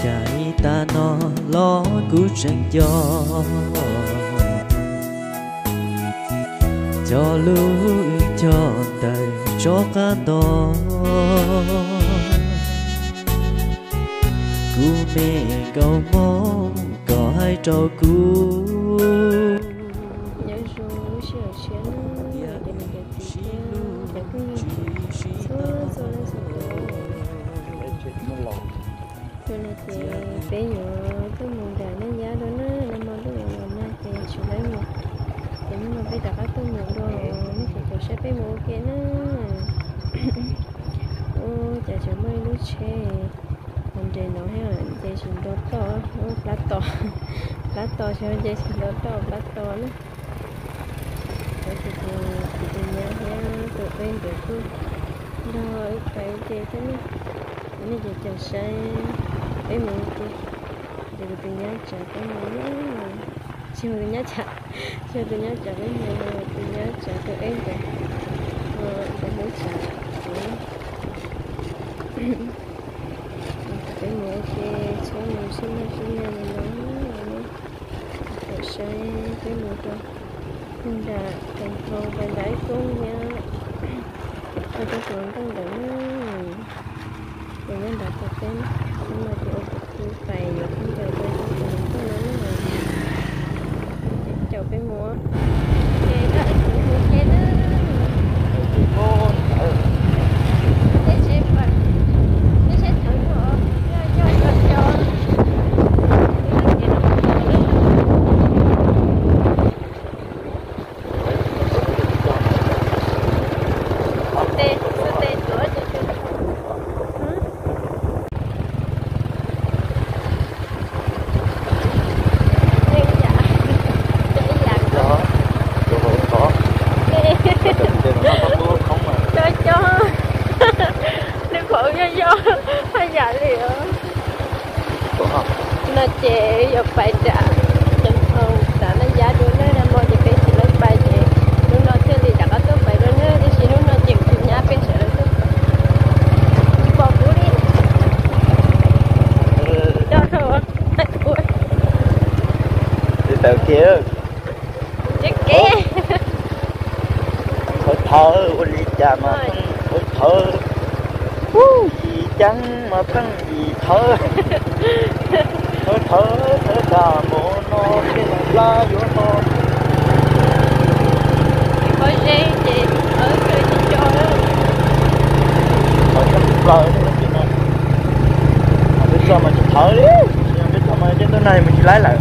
Cas ib tag no los kuv tseem nco, cov lub cog ntawm tsob qab nto, kuv me nkauj Hmoob kom hais rau kuv. Nyob zoo lub sij hawm tshiab na, cov niam cov txiv thiab cov phooj ywg txhua txhua leej txhua tus. Hnub no ces peb yuav tuaj mus nram Naj Yab dua na, nag hmo ntuj los los nag ces tsis laib mus, ces hnub no peb rov qab tuaj mus dua, nej tseem caum saib peb mus ua ke na. Ua cas tseem muaj ib lub tsheb nres no thiab nce tsis nto toj, ua plab to, plab to tsis nce tsis nto toj, plab to na. Kuv tus, kuv tus nyab thiab tus peb nkawd kuj nrog wb pais ua ke thiab na. Nej ces caum saib peb mus ua ke, ces kuv tus nyab tsav peb mus na. Tsis yog tus nyab tsav, tsis yog tus nyab tsav peb mus, tus nyab tsav tus peb nkawd, nkawd hlub tsav kuv. Peb mus ua ke, tsheb mus sib nrog sib nyiag li no, caum saib peb mus rau nram Koos Thau pais nram Ib Koob thiab, rau Koos Thau ntawm na. Ces nyob nram txog teb, hnub no ces ua kuv pais yuav khaub ncaws rau Koos Thau no na. Ces caum peb mus, ces nrog ib tug mus ke na. Tej tsheb, tej tsheb thawv yog, yog, yog, yog, yog. Tes, tes tuav ces Cov, cov, nej pom yog yog haj yam li os. No ces yuav pais nram Koos Thau, nram Naj Yab dua na, nag hmo ces peb tsis laib pais ces hnub no thiaj li rov qab tuaj pais dua na, tiam sis hnub no ces kuv nyab peb sawv daws tuaj pais. Tsis pom kuv li. Coj rau ua. Li tawm kev. Tsis kev. Thawv thawv ua li cas mas pheej thawv thawv. Yim ceeb mas pheej yim thawv. Thawv thawv thawv tas npaum no tej no plab yuav to. Pob zeb ces thawv kawg tsis co. Thawv tshaj plaws li no. Peb txoj mas tsis thawv li, peb txoj mas tej ntuj nag mus tsis laib lawm.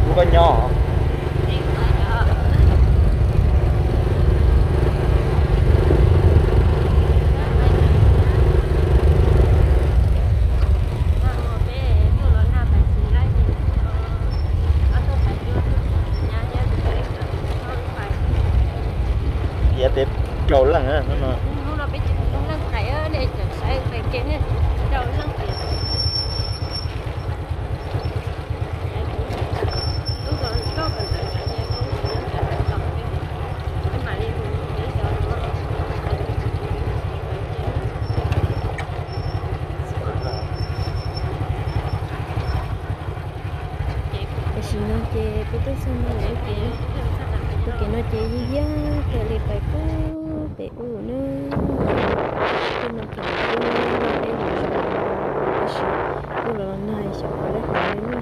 Kuv koj nyob. Yav peb plaub leej no. Tam sim no ces peb tuaj txog no lawm, tus kev no ces yog yog thiaj li pais pub pem ub na. Tej no ces peb mus zoo, tab sis twb los nag xyov puas laib hlawv li na.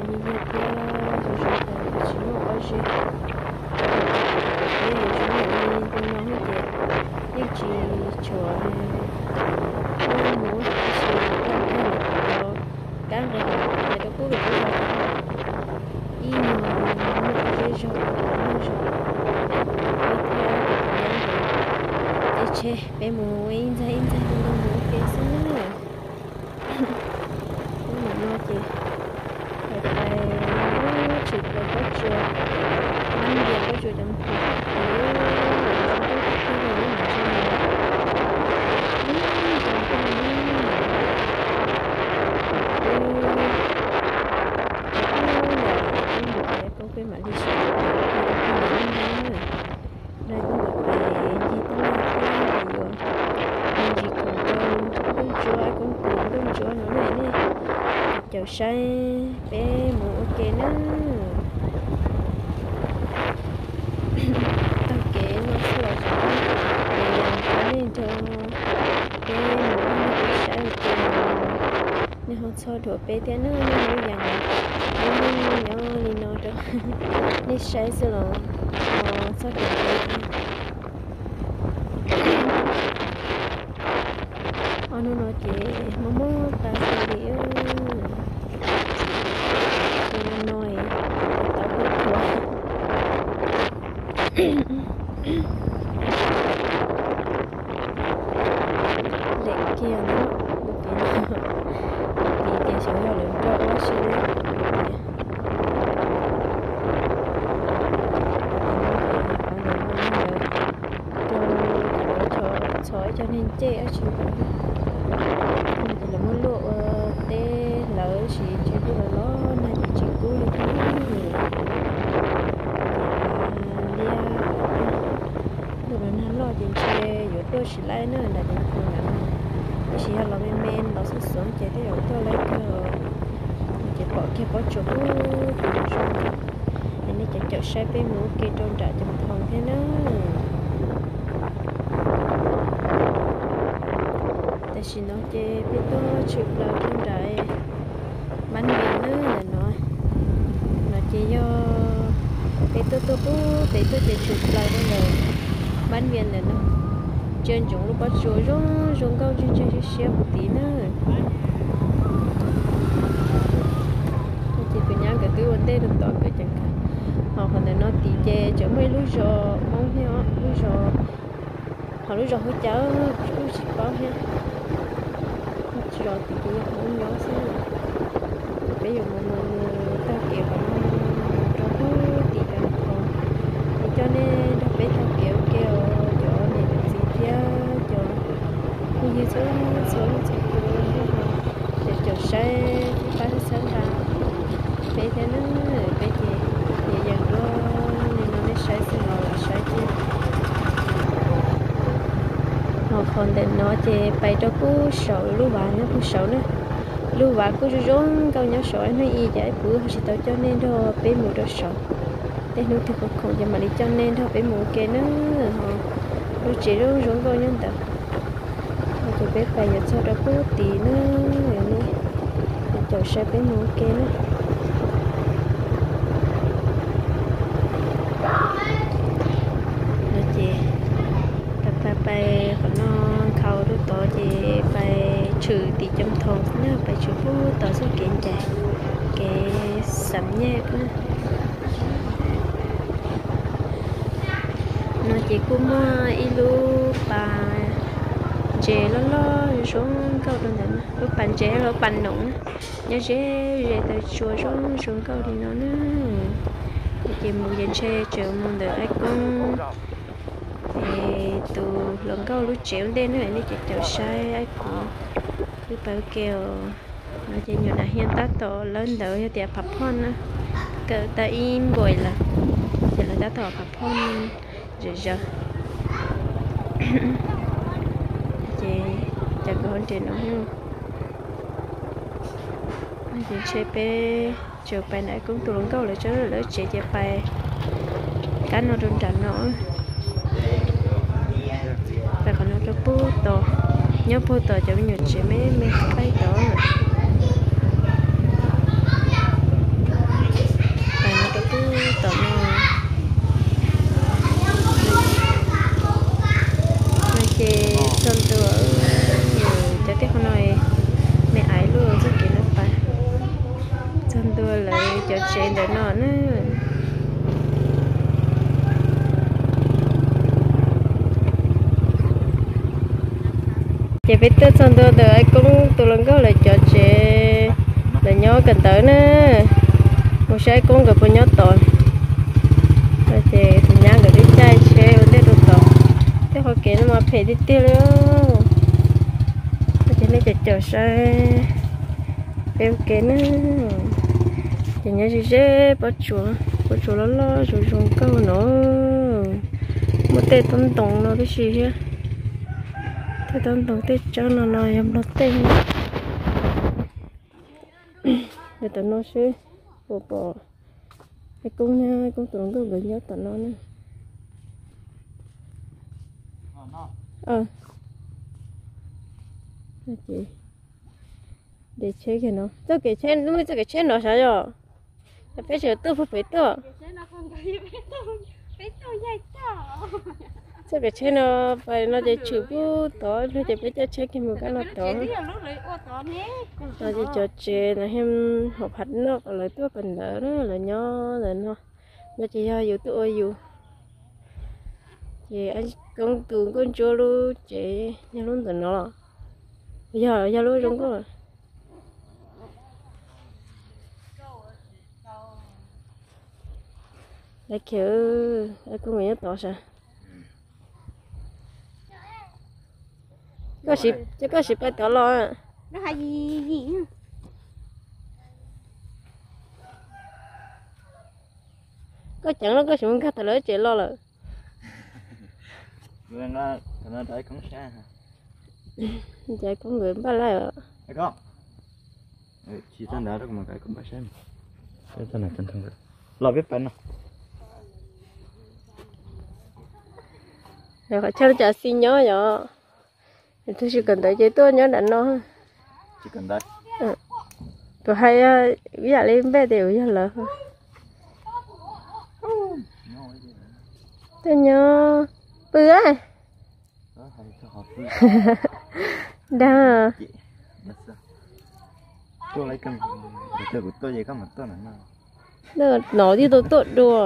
Yog yog thiab zoo zoo tas tsis muaj pob zeb. Peb mus zoo li ntu no ces yeej tsis tshuav mus tab sis kab nqis hais rau pub rau peb ib nyuag muaj pob zeb zog, muaj zog. Peb thiab tus nyab ntawd caij tsheb peb mus ua ib ntxaig ib ntxaig li no mus ua ke xwb na. Hnub no ces pais tshwm plaws pob tsuas, nab ntias pob tsuas Peb mam li sib nrog pais ua ke na. Nag koj nkawd pais ncig taj laj thiab yuav me ntsis khoom rau nkauj ntsuab, koob kuv nkauj ntsuab no na nej. Caum saib peb mus ua ke na. Taug kev no xwb los tseem mus yas rau nej nrog peb mus ua ke saib ua ke. Nej ho txhob dhuav peb thiab na, nej mus yas, peb nyob li no rau nej saib xwb los txhob dhuav peb thiab. Ob hnub no ces mob mob tas xwb li. Tus no no tau kub thuav. Lem kiag no, tus tid no, tus tid ces xyov yog lawv nrog ua si li. Qhov ntawd no yog lawv rau lawv txhos ib co niag ncej dab tsi ntawd. Ces lawv muab luaj ua teb hlawv sis ntshe twb los los nag ces tsis kub li thiab. Ces liab, ntuj los nag loj ces ntshe yuav tuaj tsis laib na nram ces ntawd no. Tab sis yog los me me los xub xuav ces thiaj yuav tuaj laib kawg. Ces pom kiag pob tsuas pub tus zoo. Es nej cov caum saib peb mus ua ke rau nram Coo Thoo thiab na. Tam sim no ces peb tuaj tshwm plaws rau nram Npab Vias na ntawm no. No ces yog peb tuaj tuaj pub peb tuaj ces tshwm plaws rau ntawm Npab Vias ntawm no. Ntsia ntsoov lub pob tsuas zoo zoo nkauj ntseg ntseg siab siab puv tid na. Ces tus nyab nkawd twb ua ntej rau tom nkawd ces nkawd, ho qhov ntawm no tid ces tseem muaj ib lub zos Hmoob thiab, lub zos, ho lub zos Hub Cawv kuj tsis paub thiab. Zos tid ces yog Hmoob nyob xwb. Ces peb yuav mus mus mus taug kev qhov no mus rau pub tim Coo Thoo. Es coj nej nrog peb taug kev ua ke os cov niam cov txiv thiab cov phooj ywg txhua txhua leej txhua tus, cov caum saib thiab pab txhawb nqa peb thiab na. Peb ces yeej yeej dua li no nej saib xwb los lam saib thiab. Ho qhov ntawm no ces pais rau pub saum lub vaj nyob pub saum na. Lub vaj kuj zoo zoo nkauj nyob saum, ib hnub ib yam ib puv ho tsis tau coj nej nrog peb mus rau saum. Tej hnub twg khoom khoom ces mam li coj nej nrog peb mus ua ke na. Ho lub tsev zoo zoo nkauj nyob ntawd. Ces peb pais yuav txog rau pub tid na, nej caum saib peb mus ua ke na. No ces pais pais pais qhov no nkhaus rau tod ces pais tshwm tim Coo Thoo na, pais tshwm pub tod txoj kev ncaim, kev xam nyaj na. No ces kuj muaj ib lub pas ntses loj loj zoo nkauj rau ntawd, lub pas ntses los pas noom na, nyob ze ze taw tsua zoo zoo nkauj li no na. Ces mus ces ntshe tseem mus ntawm Aib Koob es tus hluas nkauj lub tsev ua ntej na, nej ces caum saib Aib Koob wb pais ua ke os. No ces nyuam nas hias tab tom lawb ntawd yog tias phav phoj na, kawm tau ib npuais lawm, ces lawv tab tom phav phoj zom zaws. Ces cas kuv ho nres no. Ces ntshe peb tseem pais ntawm Aib Koob tus hluas nkauj lawv tsob lawv tsev ces pais kab no rau nram no. Pais qhov no rau pub tod, nyob pug tod cov me nyuam tsev me me faib tod. Pais no rau pub tom no. No ces txog ntua, cov tij qhov no me aiv luaj txoj kev no pais txog ntua lawv cov tsev ntawm no na. Ces peb tuaj txog ntua ntawm Aib Koob tus hluas nkauj lawv cov tsev, lawv nyob kawm ntawv na. Mus saib Aib Koob nkawd puas nyob tod. Ces tus nyab nkawd twb caij tsheb ua ntej rau tod. Tej qhov kev no mas phem tiag tiag li. Ces nej caum caum saib peb ua ke na. Ces nyob ze ze pob tsuas, Tsuas loj loj zoo zoo nkauj no. Muaj tej tsob ntoo no tib si thiab. Tej tsob ntoo tej tsob no no yog nplog tej. Yog tom no seb puas pom Koob, Koob tus hluas nkauj nkawd nyob tom no na. Ces de tsheb kiag no, txoj kev tsheb, lub me txoj kev tsheb no sav yom. Peb tseem tuaj puag pem tuaj. Txoj kev tsheb no pais no ces tshwm pub tod ces peb caij tsheb kiag mus kab no tod. No ces cov tsev no hauv phav noj lawv tuaj kawm ntawv na, lawv nyob ntawm no. No ces yog yus tuaj ua yus. Ces Koob tus nkauj ntsuab lub tsev yog lub ntawm no los? Yog, yog lub zoo nkauj. Lawv khiav, Koob nyob tod sav. Ces koj siv pais tod los? Koj ceev los koj sim mus nkag tau lawv tsev los lawm. Ces Koob nkawd npaj laij os. Los qhov chaw cov xi nyob yom. Tab sis kawm ntawv ces tuaj nyob nram no. Kuv hais ib yam li npej tias yog lawv. Tuaj nyob pw. Dag. No twb tau tuaj dua.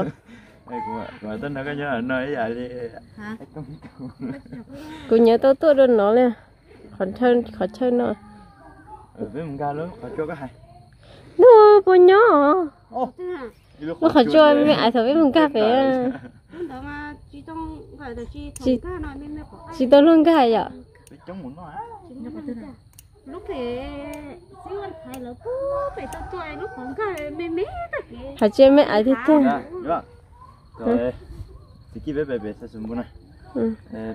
Kuv nyob tau tuaj dua no li. Qhov chaw no. Nug puas nyob? Lub qhov tsua me me ais thaum peb mus nkag pem. Tsis tau luag nkag yom. Qhov tsua me ais tiag tiag. Txiv kij peb pais pem Xav Xus Npus na.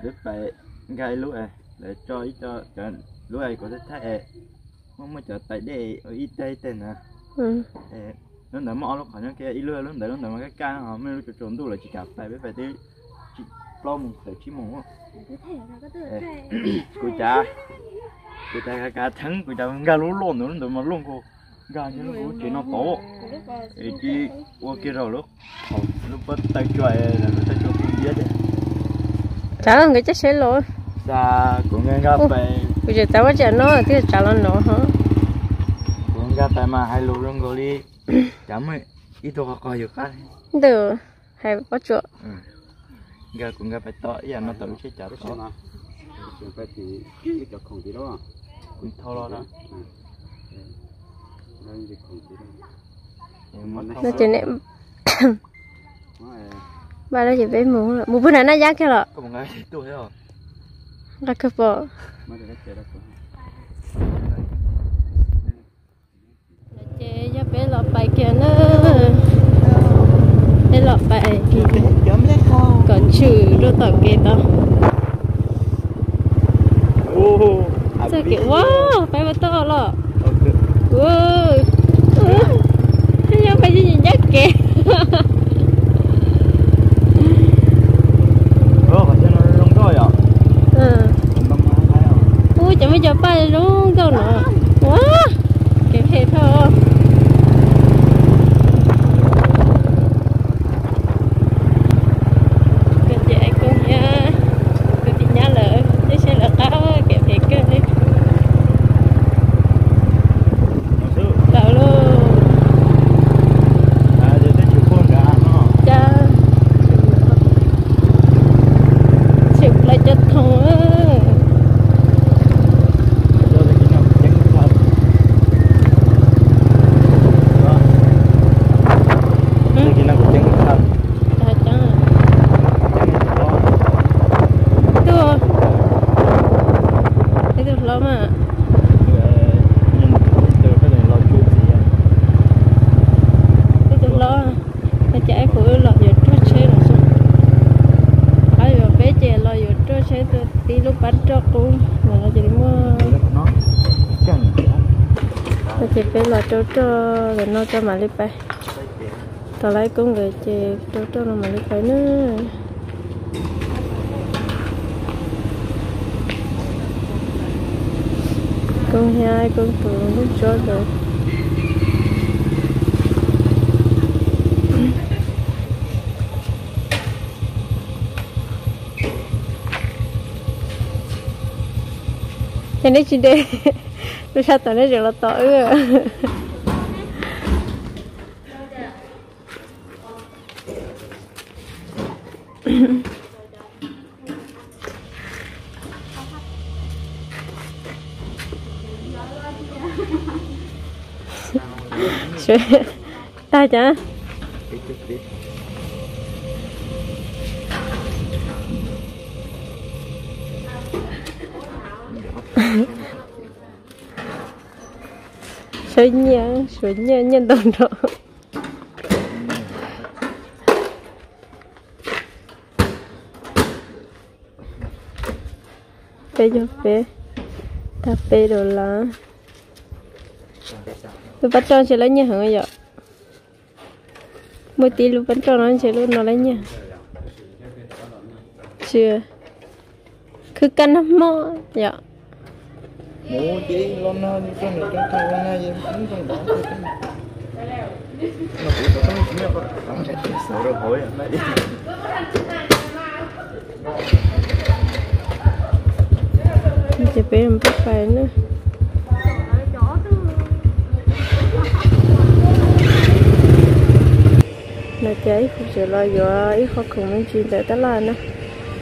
Peb pais nkag ib lub, lawv tso ib co, lub kom thaij thaij es muaj muaj cov tais dej ua ib teg ib teg ntawd. Lub ntawd muaj ob lub qhov nyob kiag, ib lub lub ntawd, lub ntawd mas kaj kaj ho muaj lub tsaus tsaus ntuj lawv tsis kam pais, peb pais twb plaub moos tawm tsib moos. Kuv cas, kuv cas kav theeb kuv cas nkag lub loj ntawd, lub ntawd mas loj nkaus, nkag nyob lub tsev no tod. Es tsis ua kiag rau lub, lub pob taw tsua, lub taw tsua kuj iab tiag. Tsav nkawd caj seb los. Xav kuv nkag nkag pais. Kuv tseem txav pob tsav no thiaj tsav los no ho. Kuv nkag pais mas hais lus zoo nkaus li cas muaj ib tug qhov qog yus qab. Ntawm hais pob tsuas. Nkag kuv nkag pais tod ib yam no tawm lub tsheb cav tod. Kuv thau los da. No ces ne, npaj no ces peb mus, mus puag nram Naj Yab kiag los? Nqa kawg pom. Ces yog peb los pais kiag na, peb los pais kom tshwm rau tom kev tod. Txoj kev ua peb ua tau los. Yog peb ncaj kev. Ub, cov muaj cov paj zoo nkauj no. Ua kev phem dhau. Koj cia kuv nyab, kuv tus nyab lawm, tej saib lawv qab kev phem kawg li. Tau lauj. Cas tshwm plaws cov thoom. Tus, tus hlob mas. Tus hlob, Ces kuv los yuav ruaj tsheb los xwb. Qhov yuav peb ces los yuav ruaj tsheb tuaj tib lub pab roj qub no ces muaj. Ces peb los rau roj ntawm no rau mam li pais. Tos lawv koob nkawd ces rau roj no mam li pais na. Koob thiab koob tus lub tsuab ntawd. Ces neb tsis de, lub sab tom neb tseem los tom wb. Tag cas. Sawv nyiaj, suav nyiaj, nyiaj ntau nrho. Peb caug peb, tag peb dollar. Lub pab roj ntshe lawv nyiaj heev yom. Muaj tib lub pab roj no ntshe lub no lawv nyiaj. Tsis khwb kaj nag hmo yom. Ces peb pab pais na. No ces ib khus tseem los yuav ib qho khoom me ntsis ntawm tab laj na.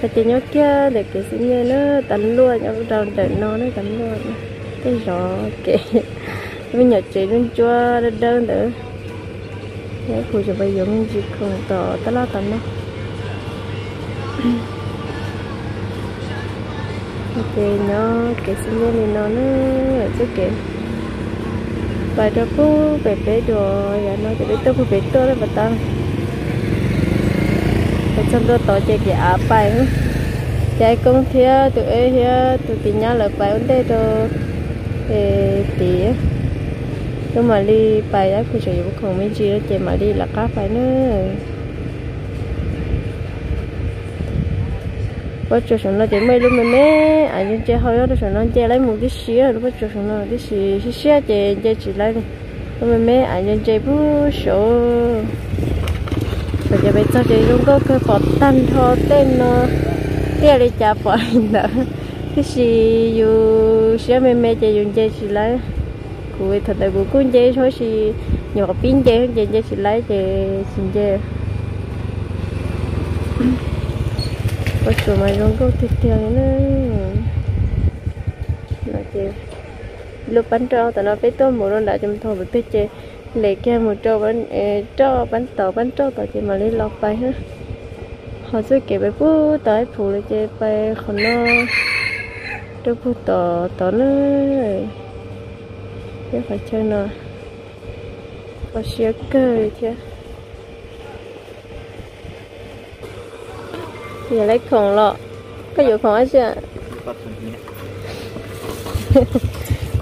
Qhov ces nyob kiag ntawm kev xib nyej na, tas luaj nyob rau ntawm no na, tas luaj tej zov kev. Me nyuam tsev ntsuab ntsuab dawb dawb ntawd. Ib khus tseem pais yuav me ntsis khoom tom tab laj tom no. Ces nyob kev xib nyej li no na, txoj kev pais rau pug pem peb dua, yav no ces peb tuaj pug pem tuaj lawm pas tas. Pais txog ntua tod ces kev av pais. Ces Koob thiab tus Eb thiab tus tis nyab lawv pais ua ntej rau tid. Wb mam li pais, ib khus tseem yuav khoom me ntsis no ces mam li lawv qab pais na. Pob tsuas saum no ces muaj ib lub me me, av ntse ntse hau nyob rau saum no, nce laib mus tib si, lub pob tsuas saum no tib si siab siab ces nce tsis laib li. Lub me me av ntse ntse pug saud. Thaum ces peb txog ces zoo nkauj kawg, pom tag nrho tej no, tiaj li cas pom li ntawd. Tiam sis yus siab me me ces yus nce tsis laib. Kuv thaum ntawd kuv kuj nce ib zaug, tab sis nyuam qhuav pib nce, nce nce tsis laib ces tsis nce. Pob tsuas mas zoo nkauj tiag tiag li na. No ces lub pab nroj tom no peb tuaj mus rau nram ces mus thaum tus twg ces lem kiag mus rau roj pab tom, pab nroj tom ces mam li los pais na. Ho txoj kev pais pug tom ib phuv lawm ces pais qhov no rau pug tom tod na. Peb qhov chaw no kho siab kawg li thiab. Yog lawv khoom los, koj yuav khoom dab tsi?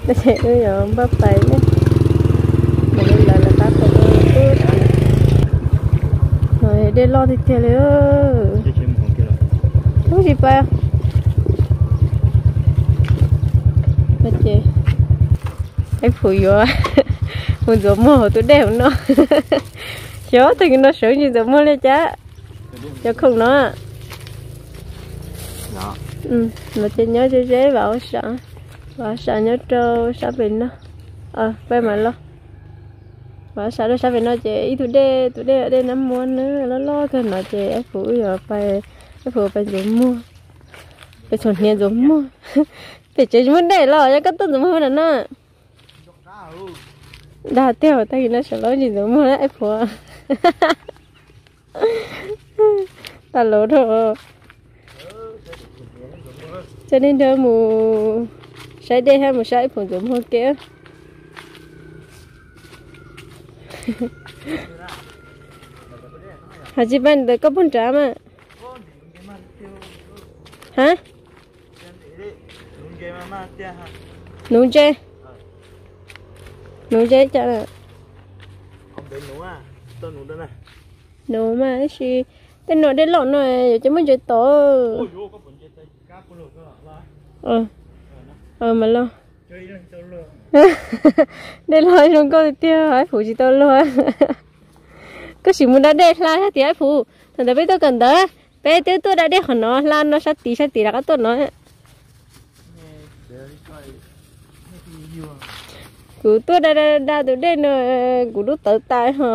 Wb yuav npaj pais, mam li lawv lawv qab pais. Dej loj tiag tiag li. Wb tsis pais. Ces ib khus yuav mus ntxuav muag hauv tus dej hauv no. Xyov tag kis no sawv ntsis ntxuav muag li cas. Cov khoom no, no ces nyob ze ze vam ua sam, vam ua sam nyob rau sab pem no, peb mam los. Vam ua sam rau sab pem no ces ib tug dej, tus dej dej Nab Muab na, loj loj kawg no ces ib khus wb yuav pais, ib khus pais ntxuav muag, pais txhuam hniav ntxuav muag. Pem tsev tsis muaj dej los yog koj tuaj ntxuav muag na no. Dag tiag, tag kis no sawv los ntsis ntxuav muag na ib khus. Tag lawm rau. Coj nej nrog mus saib dej thiab mus saib ib khus ntxuav muag kev. Has tsis pab ntawd koj puag nrad mas. Ha? Nuv ntse. Nuv ntse cas? Nuv mas tab sis tej no dej loj no yuav cia muab ntse tod. Mas los. Dej loj zoo nkauj tiag tiag, Aib Phuv tsis tau luag. Koj sim mus da dej hla sab tid Aib Phuv. Thaum ntawd peb tuaj kawm ntawv, peb twb tuaj da dej qhov no hla no sab tid, sab tid rov qab tuaj no. Kuv tuaj da da da tus dej no, kuv lub tawv tas ho.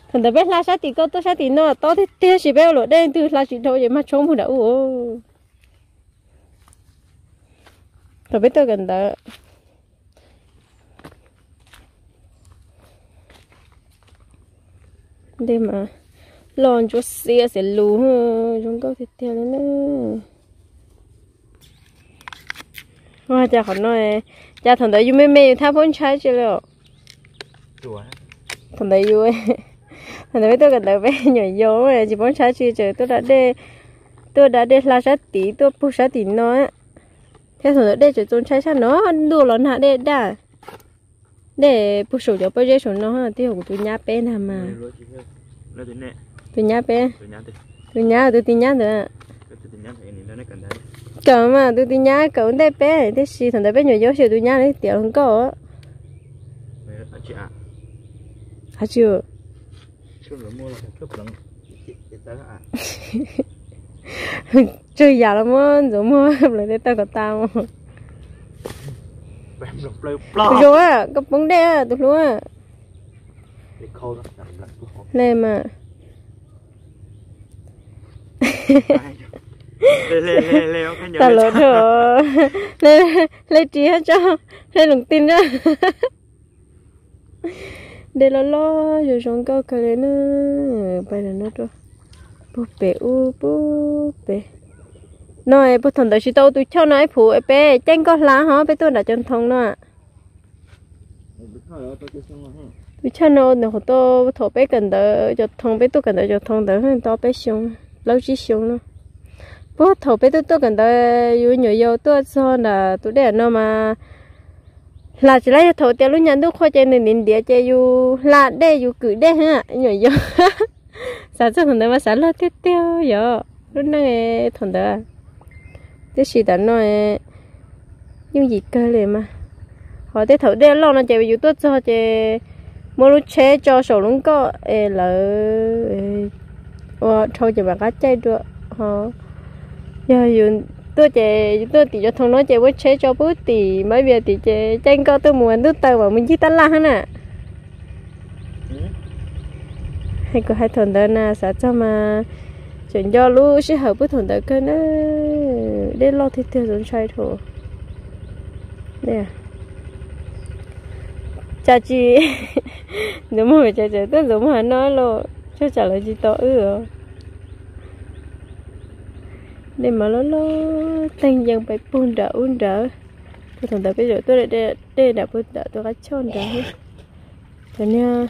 Thaum ntawd peb hla sab tim koj tuaj sab tim no tob tiag tiag, tab sis peb ua luam dej twg hla tsis dhau ces mag tshoob mus nram ub. Thaum peb tuaj kawm ntawv, dej mas loj ntsuab xiab xiav lus, zoo nkauj tiag tiag li na. Ua cas qhov no, cas thaum ntawd yus me me yus thiaj paub ntshai tsi li os. Thaum ntawd yus, thaum ntawd peb tuaj kawm ntawv peb nyuam yaus tsis paub ntshai tsi, tseem tuaj da dej, tuaj da dej hla sab tid, tuaj puag sab tim no. Thiab thaum ntawd dej tseem txaus ntshai tshaj no, ntuj los nag dej daj. Dej puag saum cov pob zeb saum no, tij yog kuv tus nyab peb ntag mas. Tus nyab peb, tus nyab, tus tij nyab ntawd. Kawm mas tus tij nyab kawm ua ntej peb, tiam sis thaum ntawd peb nyuam yaus xyuas tus nyab li tiav hluas nkauj. Tsis, tsawg yam los muab ntxuav muag plaws tej taw kom tas mus. Zoo, koj poob dej tus hlub. Hle mas. Tas los rau, hle ris hab tso, hle loos tij na. Dej loj loj zoo zoo nkauj kawg li na. Pais no rau puag pem ub puag pem no, puag thaum ntawd tsis tau ua tus choj no ib phuv peb caij nkoj hla ho peb tuaj nram cov thoo no. Tus choj no ua ntawm qhov tau thaum peb kawm ntawv cov thoo, peb tuaj kawm ntawv cov thoo ntawd tau peb xyoo, plaub tsib xyoo no. Puag thaum peb tuaj tuaj kawm ntawv yus nyuam yaus tuaj txog nram tus dej no mas hla tsis laib, yog thaum tias lub nyab ntuj qhua ces nws ntiav ntiav ces yus hla dej yus kwm dej nyuam yaus. Xav txog thaum ntawd mas xav luag tiag tiag yog lub neej thaum ntawd. Tiam sis tam no yooj yim kawg li mas. Ho tej thaum dej loj no ces yus tuaj txog ces muab lub tsheb tso saum lub nkoj es lawv ua dhau ces mam qab caij dua. Ho yog yus tuaj ces yus tuaj tim cov thoo no ces muab tsheb tso pub tim mab vias tim ces caij nkoj tuaj mus ntuj taw mam mus ncig tab laj hab na. Hais kuv hais thaum ntawd na xav txog mas tseem nco lub sij hawm puag thaum ntawd kawg na. Dej loj tiag tiag txaus ntshai dhau. Cas tsis ntxuav muag, cas tseem tuaj ntxuav muag no los tsuas tsam lawv tsis tos wb os. Dej mas loj loj teeg yees pais puag nram ub nrad. Puag thaum ntawd peb zaum tuaj dej nram puag nram tus qab choj nrad. Cov niag,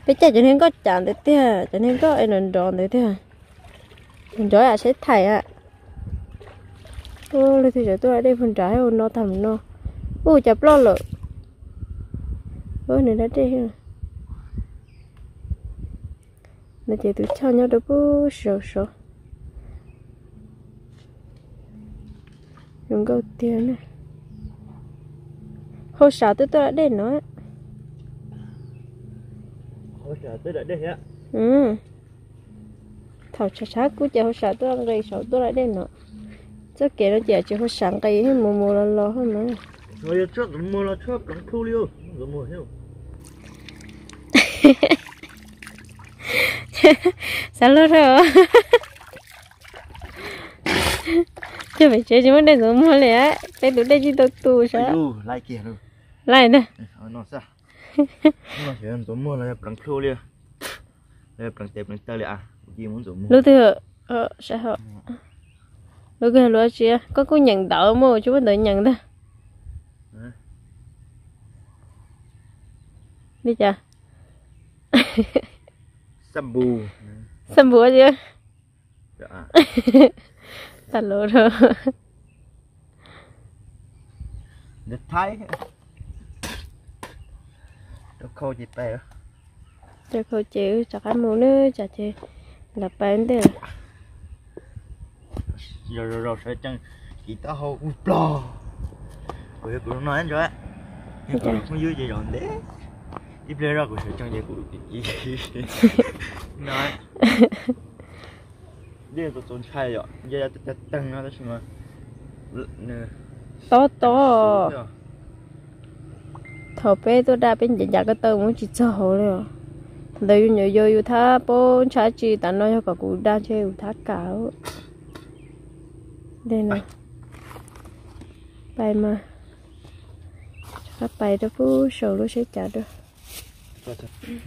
peb caij cov niag nkoj cas ntawd tiag, cov niag nkoj es nrov nrov ntawd tiag. Nrov yam saib thaim a. Leej twg tseem tuaj da dej puag nrad ua no tag mus no. Ub, cas ploj lawm. Nws da dej no ces tus choj nyob rau puag saum sov. Zoo nkauj tiag na. Hauj sam twb tuaj da dej no. Thaum tshav tshav kub ces hauj sam tuaj nqis saum tuaj da dej no. Txoj kev no ces tsis hauj sam nqis, mus mus los los hauj mas. Xav luag rau. Coj pem tsev tsis muaj dej ntxuav muag li, peb tus dej tsis tau tu sav. Laij ntag. Ntxuav muag los pleev plhu li, pleev tes pleev taw li. Lub twg? Lub twg luav tsis, koj kuj nyeem ntawv mas tsis muaj ntawv nyeem ntag. Li cas? Xab npus. Xab npus os. Tas lus rau. Rau khau ces pais, rau khau ces wb rov qab mus na, tsam ces lam pais ntej. Zaum zaum sawv tsees kiv taub hau ub plog. Kuv yog kuv no ntso, kuv phooj ywg ces zaum ntev, ib pliag zoj kuv sawv tsees ces kuv no. Dej txaus ntshai yom, nce teeg no tab sis mas tob tob. Thaum peb tuaj daj peb ncav ncav ko taw mus tsis txog hauv li os. Ntawd yus nyuam yaus yus thab paub ntshai tsi, tas no yog kom kuv daj ntshe kuv thab kam. Dej no pais mas, rov qab pais rau pub saum lub seb cav dua.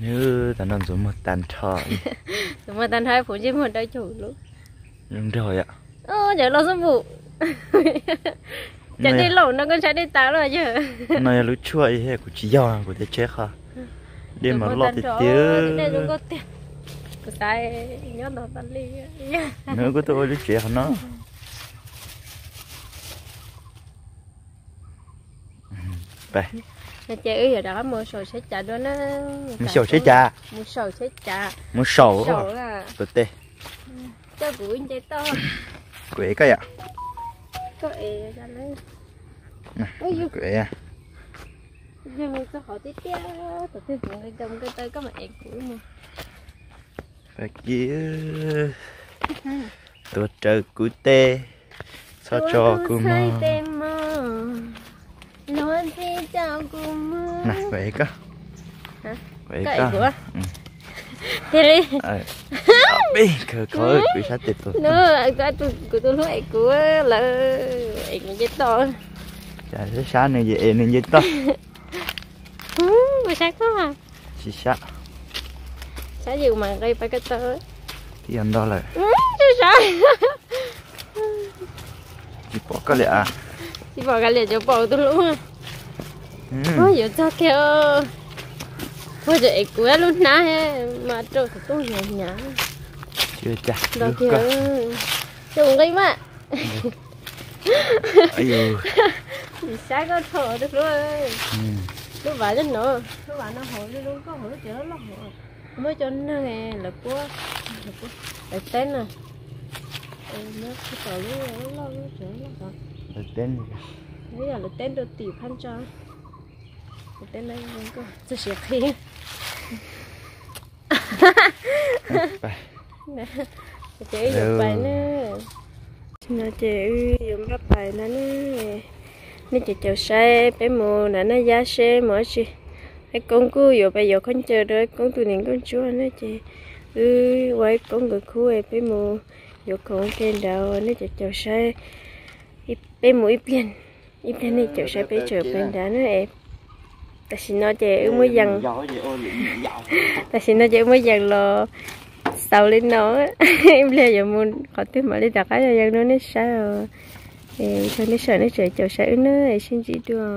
Nws tas no ntxuav muag tag nrho. Ntxuav muag tag nrho, puv ntsej muag dawb caug lub. Zoo nraug yom. Cov dej laum no koj ntshai dej tas los yog? No yog lub tshuaj, kuv tsis yog kuv tej tsheb qhov. Dej mas loj tiag tiag. Kuv xav nyob ntawd tas li. Nws kuj tuaj ua lub tsev qhov no. Ces wb yuav rov qab mus saum tsheb cav dua na. Mus saum tsheb cav? Mus saum tsheb cav. Mus saum. Tus tes. Coj kuv nce toj. Kuv ev koj yom. Koj ev. Kuv ev. Yog txog qhov tiaj tiaj, thaum twg kuv nqis nkaus nqis taw koj mam ev kuv mus. Kiv, tuav rawv kuv tes, txhob tso kuv mog. Luag ntxhi tso kuv mog. Kuv ev koj. Koj ev kuv. Tiag li. Peb khaws khov kuv sab tes tus. Kuv tus hlub ev kuv lawm, ev kuv nce toj. Cas sab nws ces ev nws nce toj. Kuv sab koj. Tsis sab. Sab ces kuv mam nqis pais ko taw. Twb yog ntog lawm. Tsis sab. Tsis pom koj li as. Tsis pom koj li, tsuas pom tus hlub. Yuav txog kiag. Puag tseem ev kuv lub hnab mas rau tus tub hnyav hnyav. Tsis ua cas, nto kiag. Ces kuv nqis mas. Tsis sab koj thaum tus hlub. Lub vas no, lub vas no hauv, lub nkoj hauv, lub tsev loj loj hauv. Muaj cov neeg lawv puab, lawv teb na. Muab tau lub loj loj, lub tsev loj loj. Lawv teb, lawv teb rau tim phab ntsa. Lawv teb no txog siav qhi. Ces wb yuav pais na. No ces wb yuav npaj pais no ne. Nej caum caum saib peb mus nram Naj Yab seb mus dab tsi. Ib koob kuj yuav pais yuav khaub ncaws rau ib koob tus niam nkauj ntsuab na ces wb ua ib koob nkawd khub peb mus yuav khoom ua ke nrad, nej caum caum saib. Peb mus ib pliag, ib pliag nej caum saib peb tseem pais nrad na. Tam sim no ces wb muab yees, tam sim no ces wb muab yees los xaus li no. Ib pliag yuav mus qhov twg mam li rov qab yees rau nej saib os. Thov nej sawv nej tseem caum saib wb na, sib ntsib dua.